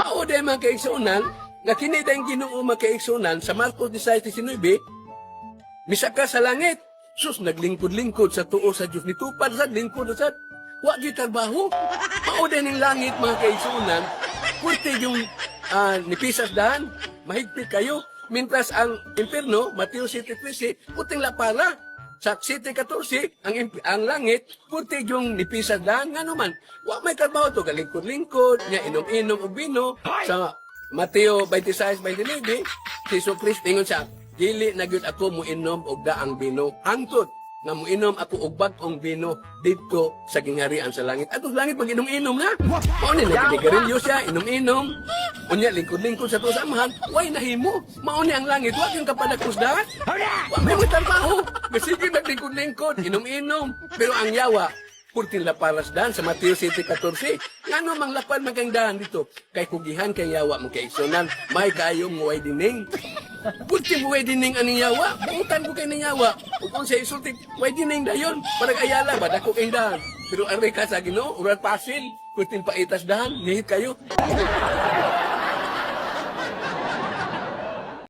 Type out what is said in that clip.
Mao day, mga kaigsunan, nga kini dayong Ginoo, mga kaigsunan, sa Marcos 16:19, misaka sa langit. Sus, naglingkod-lingkod sa tuo sa Diyos. Nitupad sa lingkod sa wa gyud trabaho. Mao day ning langit, mga kaigsunan, pwerte yung nipisas daan, mahigpit kayo. Mintras ang impierno, Mateo 7:13, puting lapara. Sa 7:14, ang langit, puti yung nipisas daan. Nga naman, wa may trabaho to, galingkod-lingkod, nya inom-inom og bino. Sa Mateo 26:29, si Jesu Cristo ingon siya, "Dili na gyud ako muinom og daang bino. Hangtod nga muinom ako og bag-ong bino didto sa gingharian sa langit." Ato sa langit mag-inom-inom na. Mao ni naginigarilyo siya, inom-inom. Unya lingkod-lingkod sa tuo sa Amahan, way nahimo. Mao ni ang langit, wa yung kapadakos daan. Wa may mo trabaho. Sige naglingkod-lingkod, inom-inom. Pero ang yawa, purting laparas daan sa Mateo 7:14. Ngano mang lapad man kang daan dito? Kay kugihan kay yawa mo kay isunan. May kayong widening. Purting widening aning yawa. Buutan ko kay ning yawa. Ug kung siya isulti, widening dayon. Parang ayala ba, dako kay daan. Pero aray ka sa Ginoo, urat pasil. Purting paitas daan, nihit kayo.